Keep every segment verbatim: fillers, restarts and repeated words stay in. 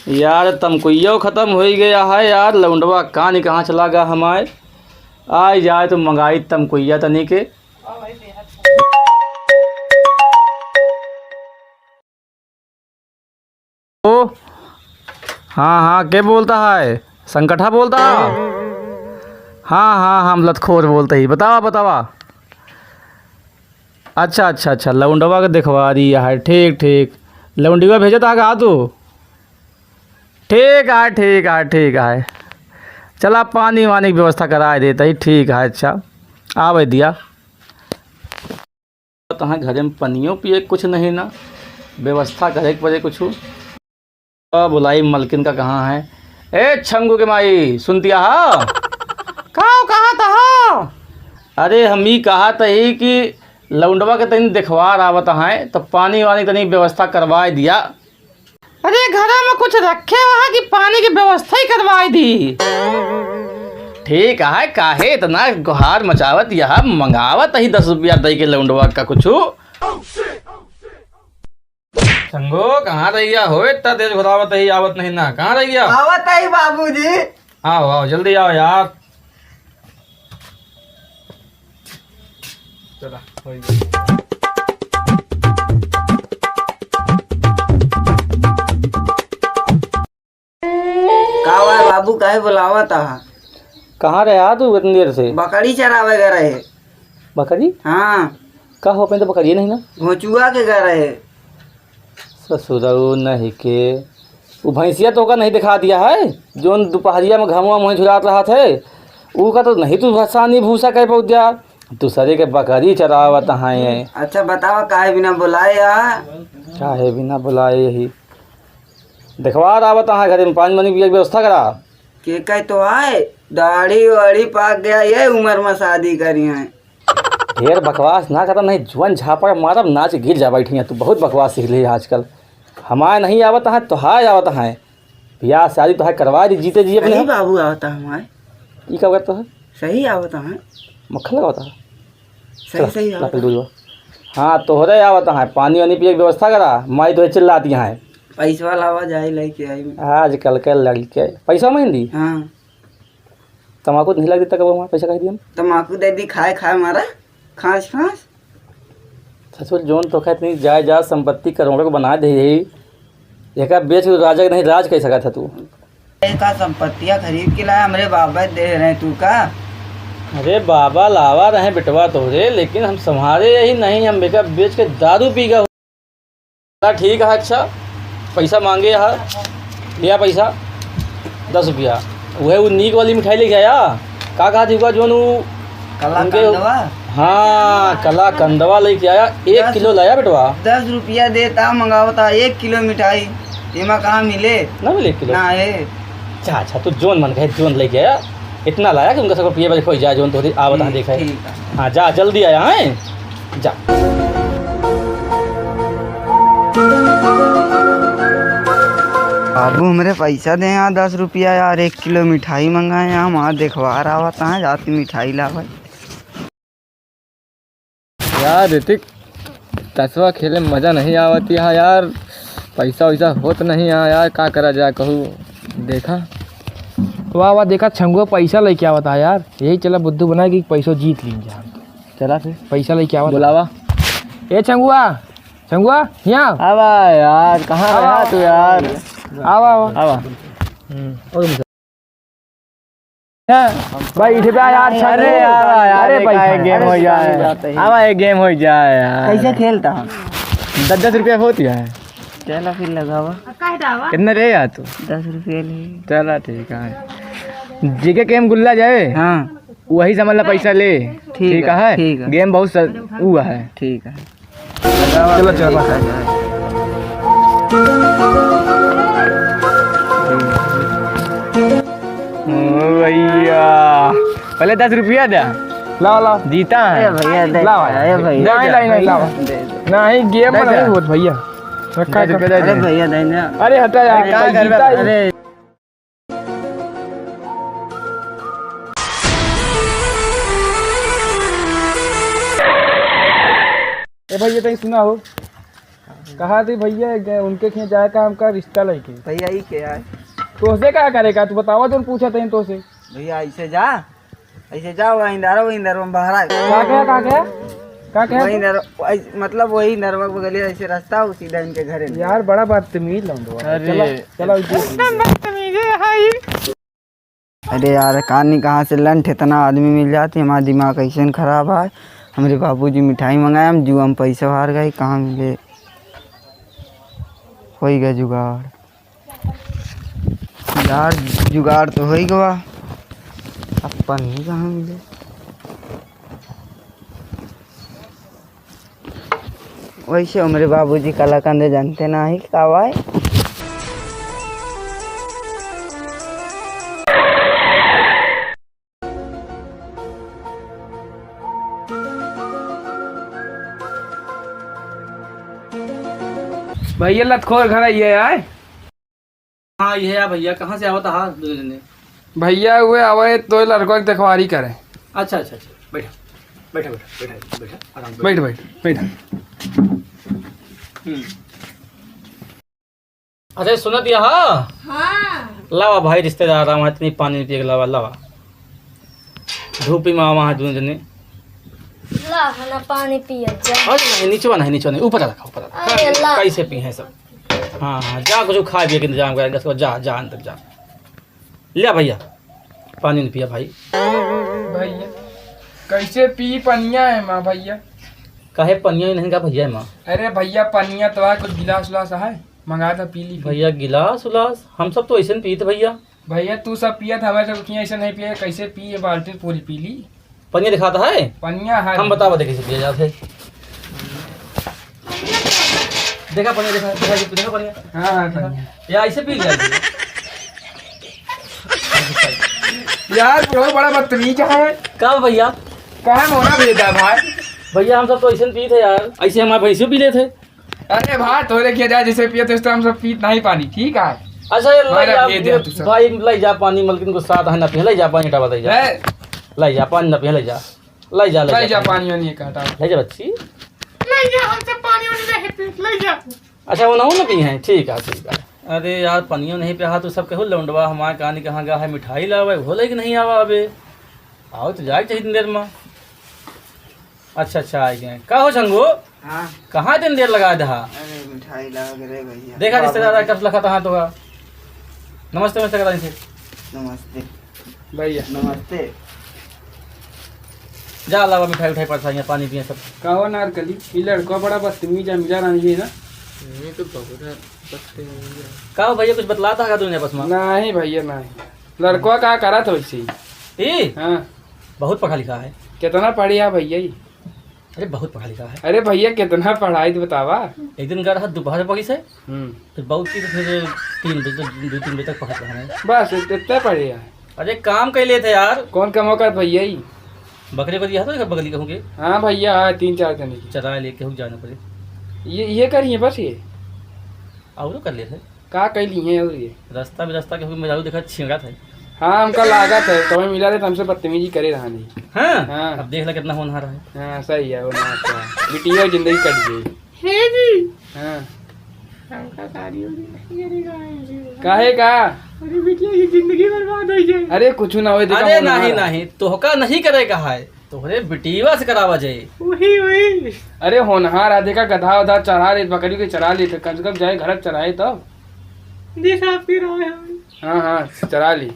यार, तमकुइयो खतम होइ गया है यार, लौंडवा का नहीं कहाँ चला गया हमार। आइ जाए तो मंगाई तमकुइया तनी के। ओ, हाँ, हाँ, के बोलता है? संकठा बोलता है? हाँ, हाँ, हम लतखोर बोलते ही। बतावा, बतावा। अच्छा, अच्छा, अच्छा, लौंडवा के देखवा दिया है। ठीक, ठीक। लौंडवा भेजत हा का तू? ठीक है, ठीक है, ठीक है। चला, पानी वानी की व्यवस्था कराए देता ही। ठीक है, अच्छा, आवे दिया। तहाँ घरे में पनियो पिए कुछ नहीं ना, व्यवस्था करे के पड़े कुछ। अब बुलाई मलकिन का कहाँ है? ए छंगू के माई, सुनतिया हा? का हो, कहा तहा? अरे हम ई कहा तही कि लौंडवा के तनी देखवार आवत है, तो पानी वानी तनी व्यवस्था करवाए दिया। अरे घरा में कुछ रखे हुआ है कि पानी की व्यवस्था ही करवाए दी? ठीक है, काहे इतना गुहार मचावत, यहाँ मंगावत ही दस रुपया दे के लौंडवा का कुछ। संगो, कहाँ रह गया हो? इतना देर घुरावत ही, आवत नहीं ना। कहाँ रह गया? आवत ही बाबूजी। आओ, आओ, जल्दी आओ यार। चला, हो गया। का हुआ है बाबू, काहे बुलावा था? कहाँ रहे हा तू इतनी देर से? बकरी चरावे गए रहे। बकरी? हाँ। का हो, अपने तो बकरिए नहीं ना। घोचुआ के गए रहे। ससुरऊ नहीं के, उ भैंसिया तो का नहीं दिखा दिया है, जोन दोपहरिया में घामुआ मुँह झुरात रहा थे, उ का तो नहीं तू भसानी भूसा कह पहुँच जा, दूसरे के बकरी चरावत हैं। अच्छा बतावा, काहे बिना बुलाए आ? काहे बिना बुलाए यही? देखवार आवत है घरे में, पानी वानी पिए के व्यवस्था करा। के कहे तो आए, दाढ़ी वाढ़ी पाक गया, ये उम्र में शादी करी है। ढेर बकवास ना करा, नहीं जुअन झापड़ मारब, नाच गिर जा बैठी है। तू बहुत बकवास सीख ली आजकल। हमारे नहीं आवत है, तोहार आवत है। बियाह शादी तोहार करवा दी जीते जी अपने। सही बाबू आवत है हमारे। ई का करता है? सही आवत है। मक्खन लगावता है? सही, चला, सही ला आवत फिर है। दूध ला। हाँ, तोहरे आवत है, पानी वानी पिए के व्यवस्था करा, माई तोहे चिल्लाती है। पैसवा लावा जाए लेके आई मैं। आजकल के लड़के पैसा मांग दी। हाँ। तमाकू नहीं लग देता कब हमारा पैसा कह दिया? तमाकू दे दी, खाए खाए मारा, खांस खांस। ससुर, जोन तोका इतनी जायदाद संपत्ति करोड़ों के बना दे रही, एका बेच के राजा के नहीं राज कह सकत है तू। का संपत्तियां खरीद के लाया, हमरे बाबा दे रहे तू का? अरे बाबा लावा रहे बेटवा तोहरे, लेकिन हम संभारे यही नहीं, हम एका बेच के दारू पी गए। चला ठीक है, अच्छा पैसा मांगे हा, लिया पैसा दस रुपया। वह वो नीक वाली मिठाई लेके आया, का कहा थी जोन वो कला उनके कंदवा? हाँ, कला कंदवा लेके आया, एक दस किलो लाया बेटवा। दस रुपया देता, मंगावता एक किलो मिठाई, एमा कहाँ मिले? ना मिले एक किलो? ना है। अच्छा, अच्छा, तू जोन मन कहे, जोन लेके आया, इतना लाया कि उनका सबको पिए बजे खोई जाए, जोन तोहरी आवत है, ठीक, देखे। ठीक है। हाँ, जा, जल्दी आया, हैं? जा। बाबू, हमरे पैसा दे यहाँ दस रुपया यार, एक किलो मिठाई मंगाए यहाँ, वहाँ देखवार आवत है, जाती मिठाई लावे। यार ऋतिक, तसवा खेले में मजा नहीं आवत यहाँ यार, पैसा वैसा होत नहीं यहाँ यार, का करा जाए कहू, देखा। वाह वाह, देखा छंगुआ पैसा लेके आवत है यार, यही चला बुद्धू बना कि पैसो जीत लीन जा। चला फिर। पैसा लेके आवत है। बुलावा। ए छंगुआ, छंगुआ, यहाँ। आवा यार, कहाँ आवा, रहा तू यार? आवा, आवा। आवा। हम्म, और हाँ, भाई, इठे बा यार, अरे, छंगू। आवा यार, अरे, एक भाई, गेम हो जाए। आवा, एक गेम हो जाए यार। कैसे खेलता हम? दस दस रुपया होती है। चला फिर लगावा। कितना ले यार तू? दस रुपया ले। चला ठीक है। जेके गेम गुल्ला जाए, हाँ। वही समझ ला पैसा ले। ठीक ठीक है, है? ठीक है। गेम बहुत स-, ऊ है। ठीक है। चलो, चलो। ओ भैया, पहले दस रुपया दे। लाओ, लाओ। जीता है। ए भैया, दे लाओ। दे, ए भैया। नहीं, नहीं, नहीं, लाओ। दे दे। नहीं, गेम में दे नहीं दे। होत भैया। रखा दस रुपया दे अरे दे। भैया, दे दे। अरे हटा यार, अरे, का भाई करबे? जीता ही। अरे। ए भाई, ये तो सुना हो। कहा थी भैया, ग-, उनके खें जाए का हमका रिश्ता लइके। भैया, ई के आए? तोसे का करे का? तू बतावा, जोन पूछा तहीं तोसे। भैया, ऐसे जा, ऐसे जा, वहीं दारो, वहीं दारो में बाहर आए। का कहे, का कहे? का कहे वहीं तू? दारो, ऐस-, मतलब, वही नरवा बगलिया ऐसे रास्ता हो, सीधा इनके घरे में। यार, बड़ा बदतमीज लौंडो है। अरे। चला, चला, इधर। एकदम बदतमीज है, हाय। अरे यार, कानी कहाँ से लंठ इतना आदमी मिल जाती, हमारा दिमाग ऐसे न खराब है। हमरे बाबूजी मिठाई मंगाए, हम जुआ में पैसा हार गए, कहाँ मिले? होई गए जुगाड़। यार, जुगाड़ तो होई गवा, अब पन्नी कहाँ मिले? वैसे हमरे बाबूजी कलाकंद जानते नाही का बाय। भैया लतखोर घर आइए आए। हाँ, ये है भैया, कहाँ से आवत हा दो जने? भैया, उहे आवे तो लड़का के देखवारी करे। अच्छा, अच्छा, अच्छा, बैठा, बैठा, बैठा, बैठा, बैठा, आराम से बैठ, बैठ, बैठ। हम्म। अच्छा, सुनत या हा? हाँ। लावा भाई, रिश्तेदार आवा, इतनी पानी पिए के लावा, लावा। धूप में आवा है दोनों जने। ला, है ना, पानी पिए जा। अरे नहीं, नीचवा नहीं, नीचवा नहीं, ऊपर रखा, ऊपर रखा। अरे ला। कैसे पी हैं सब? हाँ, हाँ, जा कुछ खा पिए के इंतजाम कर, जा, जा अंदर जा। लिया भैया, पानी नहीं पिया भाई। भैया, कैसे पी पनिया है माँ भैया? काहे पनिया ही नहीं का भैया है माँ? अरे भैया, पनिया तो है, कुछ गिलास उलास है, मंगा दे, पी ली फिर। भैया, गिलास उलास? हम सब तो ऐसे नहीं पीते भैया। भैया, तू सब पियत, हमारे सब किया ऐसे नहीं पिए, कैसे पिए, बाल्टी पूरी पी ली। पनिया दिखाता है? पनिया है। हम बतावा दे कैसे पिया जात है। देखा पनिया, देखा, देखा, देखा पनिया। हाँ, हाँ, पनिया। या ऐसे पी लिया। यार, बुढ़ऊ बड़ा बदतमीज है। का भैया? काहे मोरा भेजा भाई? भैया, हम सब तो ऐसे पीत है यार। ऐसे हमारे भैंसियों पी लेते। अरे भाई, तोरे किया जाए, जैसे पिए तो इस तरह हम सब पीत नहीं पानी, ठीक है? अच्छा, ये लाई मारा जा, दे दे तू सब। भाई, लाई जा पानी, मलकिन गुस्सा आता है ना पिए, लाई जा पानी, हटावा, लाई जा। ए! लाई जा पानी ना पिए, लाई जा, लाई जा, लाई लाई जा जा पानी। पानी वानी एक हटा। लाई जा बच्ची। लाई जा, हम सब पानी वानी नहीं पीत, लाई जा। अच्छा, वो ना, ना पी हैं, ठीक है, ठीक है। अरे यार, पनियो नहीं पिया, तू सब कहू लौंडवा हमारे कहानी कहाँ गया है, मिठाई लावे, वो लेके नहीं आवा अबे। आओ तो जाए चाहिए देर में। अच्छा, अच्छा, आ गए। का हो छंगू? हाँ। कहाँ दिन देर लगा दहा? अरे, मिठाई लावे रे भैया। देखा बाबा रिश्तेदार जी। कब लखा तहाँ तो का। नमस्ते, नमस्ते करा इनसे। नमस्ते। भैया। नमस्ते। जा लावा मिठाई उठाई परसाइयाँ, पानी पिए सब। का हो नारकली, ई लड़का बड़ा बदतमीज है, मिला रानी है ना? ये तो बहुत है, बदतमीज है। का हो भैया, कुछ बतलाता है का तूने आपस में? नहीं भैया, नहीं। लड़का का करत हो इसी? ई? हाँ। बहुत पढ़ा लिखा है। कितना पढ़िया भैया ई? अरे, बहुत पढ़ा लिखा है। अरे भैया, कितना पढ़ाई तो बतावा। एक दिन गया रहा दोपहर पड़ी से, हम्म। फिर बहुत की तो फिर तीन बजे तक, दो तीन बजे तक पढ़त रहा है। बस इत-, इतना पढ़िया है। अरे, काम कर लेते यार। कौन काम कर भैया ई? बकरी को दिया तो बगली कहूँ के। हाँ भैया, हाँ, तीन चार दिन की। चरा ले, कहूँ जाना पड़े। ये, ये करिए बस ये। और कर लेते। का कैली हैं और ये? रास्ता में रास्ता के हुए मेहरारू देखा छेड़त है। हाँ, हमका लागत है, कभी मिला रहे तो हमसे बदतमीजी करे रहा नहीं। हाँ? हाँ। अब देख ला कितना होनहार है। हाँ, सही है, होनहार तो है। बिटिया जिंदगी कट गई। हे जी। हाँ। हमका शादी उदी नहीं करेगा है जी। काहे का? अरे बिटिया की जिंदगी बर्बाद हो जाए। अरे कुछ ना होए, देखा अरे होनहार नहीं, है। नहीं, तोहका नहीं करेगा है। तोहरे बिटिया से करावा जाए। वही, वही। अरे होनहार आ, देखा गधा उधा चरा ले, बकरी के चरा ले, तो कम से कम जाए घर चराए तब। देखा फिर आए हम। हाँ, हाँ, चरा ली।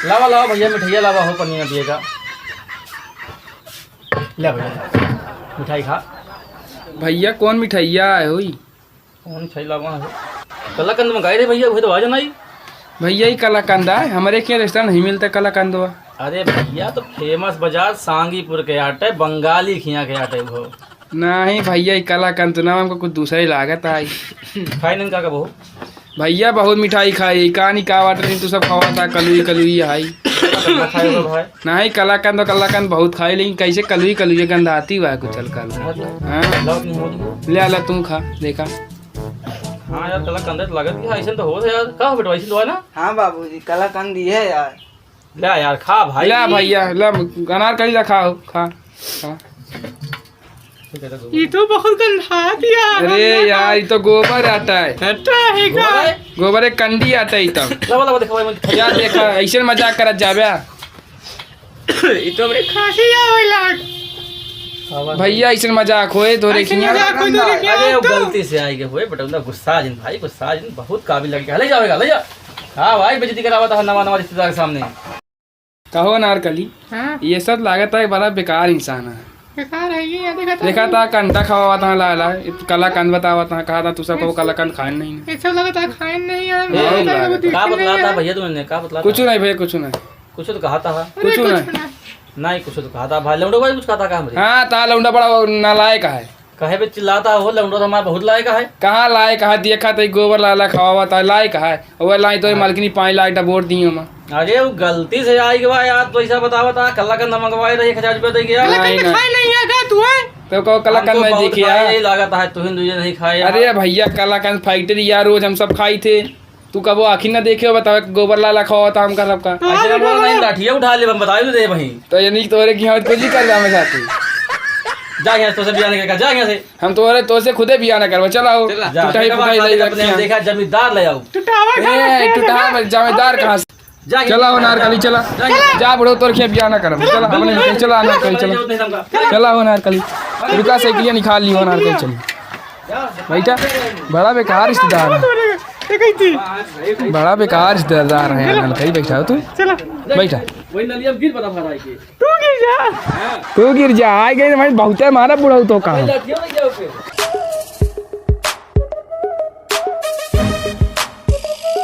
लावा, लावा भैया, मिठाइया लावा हो, पनिया पिए का। ले भैया, मिठाई खा। भैया, कौन मिठाइया आए हुई? कौन छैला बा है? कलाकंद मंगाए रे भैया, वही तो आ जाना ही। भैया, ई कलाकंद है, हमरे के रेस्टोरेंट नहीं मिलता कलाकंद बा। अरे भैया, तो फेमस बाजार सांगीपुर के आटे, बंगाली खिया के आटे वो। नहीं भैया, ई कलाकंद तो ना, हमको कुछ दूसरा ही लागत आई। खाए नहीं का, का बहू? भैया, बहुत मिठाई खाई, कहानी का वाटर नहीं, तू सब खवाता, कलुई, कलुई आई। खाए हो भाई? नहीं, कलाकंद तो कलाकंद बहुत खाई, लेकिन कैसे कलुई कलुई गंधाती हुआ कुछ हल्का हल्का। हाँ। हाँ। लो, तुम हो जाओ। ले आला, तू खा, देखा। हाँ यार, कलाकंद तो लागत कि ऐसे तो हो यार। का हो बेटवा, ऐसे तो है ना? हाँ बाबूजी, कलाकंद ही है यार। ले यार, खा भाई। ले भैया, ले अनारकली ला, खा, खा, खा। ई तो बहुत गंधात यार। अरे यार, ई तो गोबर आटा है। आटा है का? गोबर है? गोबर है, कंडी आटा है ई तो। लावा, लावा, देखो भाई, मैं क्या देखा, ऐसे मजाक करत जाबे? ई तो हमरे खांसी आवे लाग। भैया, ऐसे मजाक होए, तोरे ऐसे खियाँ। मजाक होए, तोरे खियाँ अरे, वो तो। गलती से आई गए हुए, बटौंदा गुस्सा जिन भाई, गुस्सा जिन, बहुत काबिल लड़का है, ले जावेगा, ले जा। हाँ भाई, बेइज्जती करावा था नवा नवा रिश्तेदार के सामने। कहो अनारकली, हाँ। ये सब लागत है बड़ा बेकार इंसान है। बेकार है ये, देखा था। देखा था, कंडा खवावा था लाला, इत-, कलाकंद बतावा था, कहा था तू सबको कलाकंद खाए नहीं। ये सब लगता है खाए नहीं यार। ए, बहुत लागत है। का बतला था भैया तुमने, का बतला कुछ था? नहीं भैया, कुछ नहीं। कुछ तो कहा था। अरे कुछ कुछ नहीं। नहीं। नहीं, कुछ तो कहा था भाई, लौंडो भाई कुछ कहा था का हमरे? हाँ, ता लौंडा बड़ा नालायक है। कहे बे चिल्लाता हो, लौंडो तो हमारा बहुत लायक है। कहाँ लायक है? देखा तो गोबर लाला खवावा था, लायक है। वो लाई तो हाँ। मालकिनी पाँच लाख डबोर दिए हम। अरे वो गलती से आई गवा यार, तो ऐसा बतावा था, कलाकंद मंगवाए रहे एक हजार रुपया दे गया। नहीं, कलाकंद नहीं। खाए नहीं है का तू, हैं? तो कहो हम कलाकंद तो नहीं बहुत देखे खाए, यार। यही लागत है, तू ही तुझे नहीं खाए यार। अरे भैया, कलाकंद फैक्ट्री यार, रोज हम सब खाई थे। तू कबो आँखी ना देखे हो, बताओ, गोबर लाला खवावा था हमका सबका। तो ऐसे ना बोला, नहीं, लाठिया उठा ले, हम बताए दे वहीं। तो यानी कि तोरे की यहाँ कुछ ही कर रहा मैं साथी। जा यहाँ से, तोसे बियाह नहीं करके, जा यहाँ से। हम तोरे, तोसे खुदे बियाह ना करबो, चला हो। चला। जा, टुटाई बेटा, फुटाई बात ले अपने रखिया। देखा, जमींदार ले आओ। टुटावा ए, खा टुटावा, जमींदार कहाँ से? जा, चला हो अनारकली, चला। जा, जा बुढ़ऊ, तोर खिया बियाह ना करब। चला, अपने निकल, चला अनारकली, चला। चला हो अनारकली। रुका, साइकिलिया निकाल ली हो अनारकली, चली। बैठा, बड़ा बेकार रिश्तेदार है। बड़ा बेकार रिश्तेदार है अनारकली, बैठा हो तू। चला। बैठा। वही नलिया में गिर पड़ा भरा है के। तू गिर जा। तू गिर जा, आइ गए भाई, बहुते मारा बुढ़ऊ तो कहाँ।